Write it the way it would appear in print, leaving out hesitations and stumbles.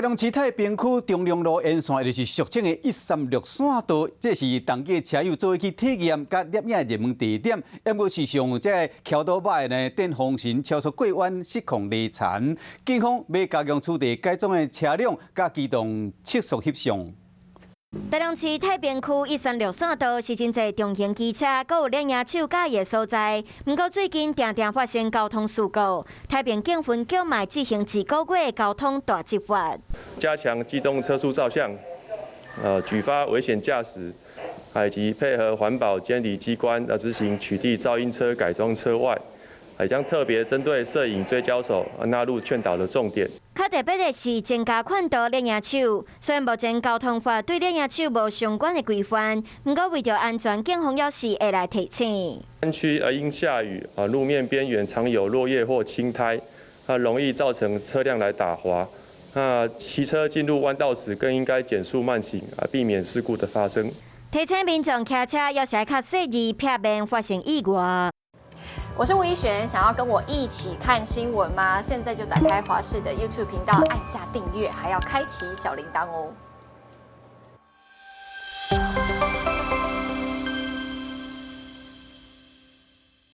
中市太平區中龍路沿線，就是俗稱的136線道，這是重機車友做伙去體驗佮攝影的熱門地點。不過時常這個騎歐多擺呢，電風神超速過彎失控犁田，警方欲加強取締改裝的車輛，佮機動測速翕相。台中市太平區136線道是真濟重型機車，閣有攝影手佮意的所在。毋過最近定定發生交通事故，太平警分局嘛執行一個月的交通大執法，加強機動車速照相，舉發危險駕駛，以及配合環保監理機關執行取締噪音車、改裝車外，也將特別針對攝影追焦手納入勸導的重點。較特別的是增加勸導攝影手，雖然目前交通法對攝影手無相關的規範，毋過為著安全，警方猶是會來提醒。山區因下雨啊，路面邊緣常有落葉或青苔，啊，容易造成車輛來打滑。那騎車進入彎道時，更應該減速慢行啊，避免事故的發生。提醒民眾騎車猶是愛較細膩，避免發生意外。我是吳怡璇，想要跟我一起看新聞嗎？現在就打開華視的 YouTube 頻道，按下訂閱，還要開啟小鈴鐺哦。